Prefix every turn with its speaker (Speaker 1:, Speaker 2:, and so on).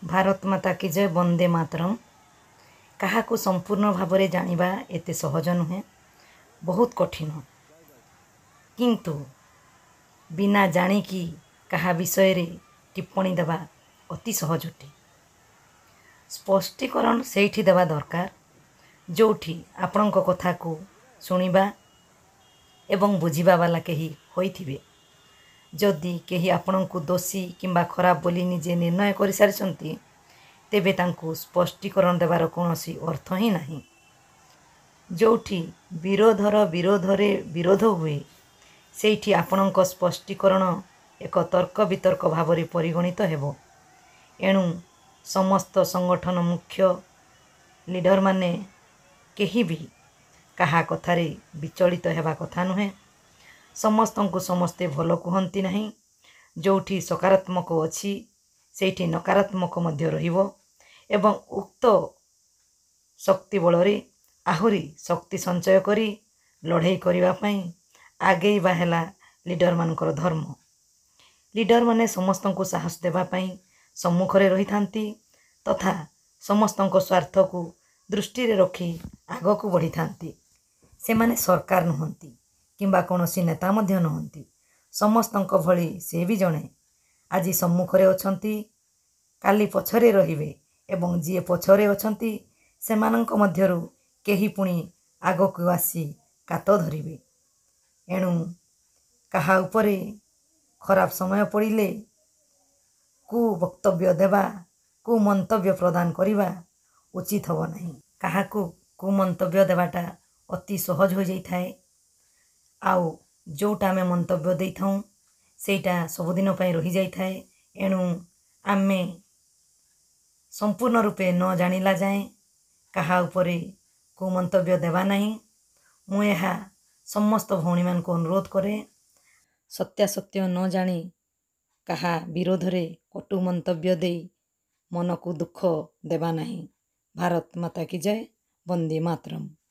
Speaker 1: ଭାରତ ମାତା କି ଜୟ, ବନ୍ଦେ ମାତରମ୍। କାହାକୁ ସମ୍ପୂର୍ଣ୍ଣ ଭାବରେ ଜାଣିବା ଏତେ ସହଜ ନୁହେଁ, ବହୁତ କଠିନ। କିନ୍ତୁ ବିନା ଜାଣିକି କାହା ବିଷୟରେ ଟିପ୍ପଣୀ ଦେବା ଅତି ସହଜଟି। ସ୍ପଷ୍ଟୀକରଣ ସେଇଠି ଦେବା ଦରକାର ଯେଉଁଠି ଆପଣଙ୍କ କଥାକୁ ଶୁଣିବା ଏବଂ ବୁଝିବା ବାଲା କେହି ହୋଇଥିବେ। ଯଦି କେହି ଆପଣଙ୍କୁ ଦୋଷୀ କିମ୍ବା ଖରାପ ବୋଲି ନିଜେ ନିର୍ଣ୍ଣୟ କରିସାରିଛନ୍ତି, ତେବେ ତାଙ୍କୁ ସ୍ପଷ୍ଟୀକରଣ ଦେବାର କୌଣସି ଅର୍ଥ ହିଁ ନାହିଁ। ଯେଉଁଠି ବିରୋଧର ବିରୋଧରେ ବିରୋଧ ହୁଏ, ସେଇଠି ଆପଣଙ୍କ ସ୍ପଷ୍ଟୀକରଣ ଏକ ତର୍କ ବିତର୍କ ଭାବରେ ପରିଗଣିତ ହେବ। ଏଣୁ ସମସ୍ତ ସଂଗଠନ ମୁଖ୍ୟ, ଲିଡ଼ରମାନେ କେହି ବି କାହା କଥାରେ ବିଚଳିତ ହେବା କଥା ନୁହେଁ। ସମସ୍ତଙ୍କୁ ସମସ୍ତେ ଭଲ କୁହନ୍ତି ନାହିଁ। ଯେଉଁଠି ସକାରାତ୍ମକ ଅଛି, ସେଇଠି ନକାରାତ୍ମକ ମଧ୍ୟ ରହିବ ଏବଂ ଉକ୍ତ ଶକ୍ତି ବଳରେ ଆହୁରି ଶକ୍ତି ସଞ୍ଚୟ କରି ଲଢ଼େଇ କରିବା ପାଇଁ ଆଗେଇବା ହେଲା ଲିଡ଼ରମାନଙ୍କର ଧର୍ମ। ଲିଡ଼ରମାନେ ସମସ୍ତଙ୍କୁ ସାହସ ଦେବା ପାଇଁ ସମ୍ମୁଖରେ ରହିଥାନ୍ତି ତଥା ସମସ୍ତଙ୍କ ସ୍ୱାର୍ଥକୁ ଦୃଷ୍ଟିରେ ରଖି ଆଗକୁ ବଢ଼ିଥାନ୍ତି। ସେମାନେ ସରକାର ନୁହନ୍ତି କିମ୍ବା କୌଣସି ନେତା ମଧ୍ୟ ନୁହନ୍ତି। ସମସ୍ତଙ୍କ ଭଳି ସେ ବି ଜଣେ। ଆଜି ସମ୍ମୁଖରେ ଅଛନ୍ତି, କାଲି ପଛରେ ରହିବେ ଏବଂ ଯିଏ ପଛରେ ଅଛନ୍ତି ସେମାନଙ୍କ ମଧ୍ୟରୁ କେହି ପୁଣି ଆଗକୁ ଆସି କାତ ଧରିବେ। ଏଣୁ କାହା ଉପରେ ଖରାପ ସମୟ ପଡ଼ିଲେ କୁ ବକ୍ତବ୍ୟ ଦେବା, କୁ ମନ୍ତବ୍ୟ ପ୍ରଦାନ କରିବା ଉଚିତ ହେବ ନାହିଁ। କାହାକୁ କୁମନ୍ତବ୍ୟ ଦେବାଟା ଅତି ସହଜ ହୋଇଯାଇଥାଏ, ଆଉ ଯେଉଁଟା ଆମେ ମନ୍ତବ୍ୟ ଦେଇଥାଉଁ ସେଇଟା ସବୁଦିନ ପାଇଁ ରହିଯାଇଥାଏ। ଏଣୁ ଆମେ ସମ୍ପୂର୍ଣ୍ଣ ରୂପେ ନ ଜାଣିଲା ଯାଏଁ କାହା ଉପରେ କୁମନ୍ତବ୍ୟ ଦେବା ନାହିଁ। ମୁଁ ଏହା ସମସ୍ତ ଭଉଣୀମାନଙ୍କୁ ଅନୁରୋଧ କରେ, ସତ୍ୟାସତ୍ୟ ନ ଜାଣି କାହା ବିରୋଧରେ କଟୁ ମନ୍ତବ୍ୟ ଦେଇ ମନକୁ ଦୁଃଖ ଦେବା ନାହିଁ। ଭାରତ ମାତା କି ଜୟ, ବନ୍ଦେ ମାତରମ୍।